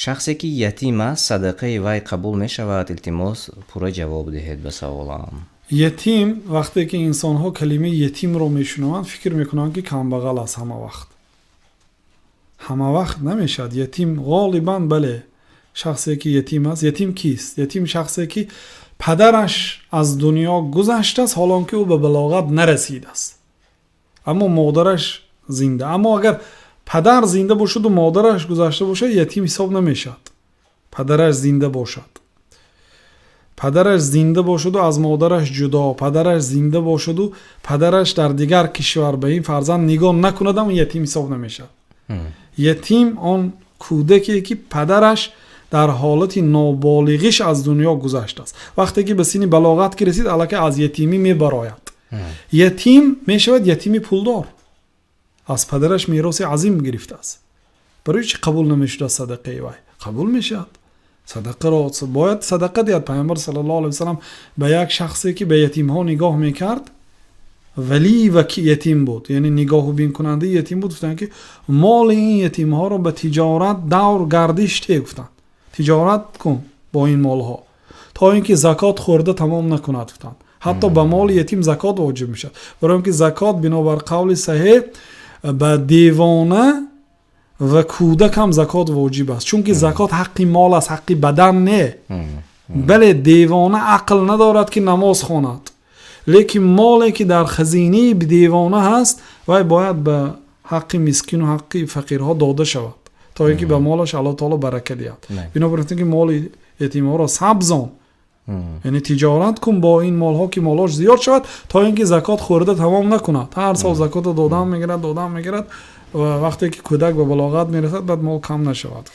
Шахсе, ки ятим аст, садақаи вай қабул мешавад? Илтимос, пурра ҷавоб диҳед ба саволам. Ятим, вақте ки инсонҳо калимаи ятимро мешунаванд, фикр мекунанд, ки камбағал аст ҳама вақт. Ҳама вақт намешавад ятим. Ғолибан, бале, шахсе, ки ятим аст. Ятим кист? Ятим шахсе, ки падараш аз дунё гузаштааст, ҳолон ки ӯ ба балоғат нарасидааст, аммо модараш зинда. Аммо агар падар зинда бошаду модараш гузашта бошад, ятим ҳисоб намешавад. Падараш зинда бошад, падараш зинда бошаду аз модараш ҷудо, падараш зинда бошаду падараш дар дигар кишвар, ба ин фарзанд нигоҳ накунадам, ятим ҳисоб намешавад. Ятим он кӯдаке, ки падараш дар ҳолати ноболиғиш аз дунё гузаштааст. Вақте ки ба синни балоғат ки расид, аллакай аз ятимӣ мебарояд. Ятим мешавад ятими пулдор, аз падараш мероси азим гирифтааст. Барои чӣ қабул намешудааст садақаи вай? Қабул мешавад. Садақаро бояд садақа диҳад. Пайғамбар саллаллоҳу алайҳи васаллам ба як шахсе, ки ба ятимҳо нигоҳ мекард, валии ятим буд, яъне нигоҳубинкунандаи ятим буд, гуфтанд, ки моли ин ятимҳоро ба тиҷорат давр гардиш те. Гуфтанд, тиҷорат кун бо ин молҳо, то ин ки закот хӯрда тамом накунад. Гуфтанд, ҳатто ба моли ятим закот воҷиб мешавад, барои он ки закот, бинобар қавли саҳеҳ, ба девона ва кӯдак ҳам закот воҷиб аст, чунки закот ҳаққи мол аст, ҳаққи бадан не. Бале, девона ақл надорад, ки намоз хонад, лекин моле, ки дар хазинаи девона ҳаст, вай бояд ба ҳаққи мискину ҳаққи фақирҳо дода шавад, то ин ки ба молаш Аллоҳ таоло барака диҳад. Бинобар ин, ки моли ятимҳоро сабзон, яъне тиҷорат кун бо ин молҳо, ки молош зиёд шавад, то ин ки закот хӯрда тамом накунад. Ҳар сол закотро додан мегирад, додан мегирад ва вақте ки кӯдак ба балоғат мерасад, баъд мол кам нашавад.